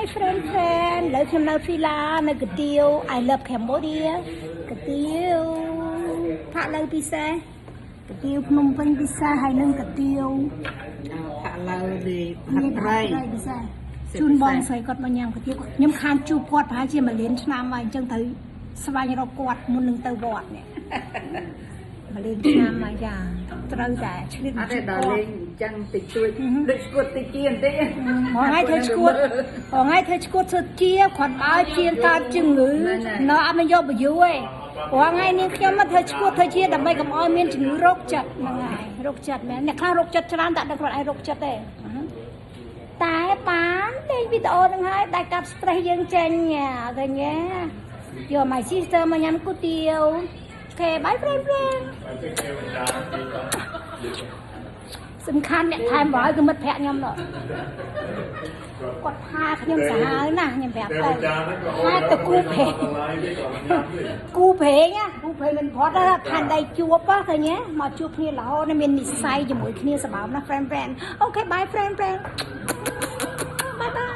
Friend friend ឥឡូវខ្ញុំនៅហ្វីឡានៅកាទៀវ I love Cambodia កាទៀវផាក់លើពិសេសកាទៀវភ្នំពេញពិសេសហើយនឹងកាទៀវ ផាក់ឡូវនេះហាត់ត្រី ពិសេសជូនបងស្រីគាត់មកញ៉ាំកាទៀវខ្ញុំខានជួបគាត់ប្រហែលជាមួយលានឆ្នាំហើយអញ្ចឹងត្រូវស្វែងរកគាត់មុននឹងទៅវត្តនេះមួយលានឆ្នាំហើយចាត្រូវតែឆ្លៀត អត់ទេ មកជួប គាត់ ដល់លេងអញ្ចឹងតិចតួចដូចស្គួតតិចជាបន្តិច រងថ្ងៃធ្វើឈួតរងថ្ងៃធ្វើឈួតធ្វើជាគ្រាន់បើជាងកើតជំងឺនៅអត់មានយកបយូទេរងថ្ងៃនាងខ្ញុំមកធ្វើឈួតធ្វើជាដើម្បីកុំឲ្យមានជំងឺរោគចិត្តហ្នឹងហើយរោគចិត្តមែនអ្នកខ្លះរោគចិត្តច្រើនតែដឹងខ្លួនឯងរោគចិត្តទេតែបានលេងវីដេអូហ្នឹងហើយដែលកាត់ stress យើងចេញឃើញទេយក my sister មកញ៉ាំគុយទាវ okay, bye friend friend. សំខាន់អ្នកថែមបើគឺមិត្តភក្តិខ្ញុំនោះគាត់ថាខ្ញុំសាហាវណាស់ខ្ញុំប្រាប់ទៅថាទៅគូប្រេងគូប្រេងណាគូប្រេងមិនផុតណាផានដៃជួបឃើញទេមកជួបគ្នារហូតមាននិស្ស័យជាមួយគ្នាសម្បើមណាស់ friend friend. Okay, bye friend friend, bye bye.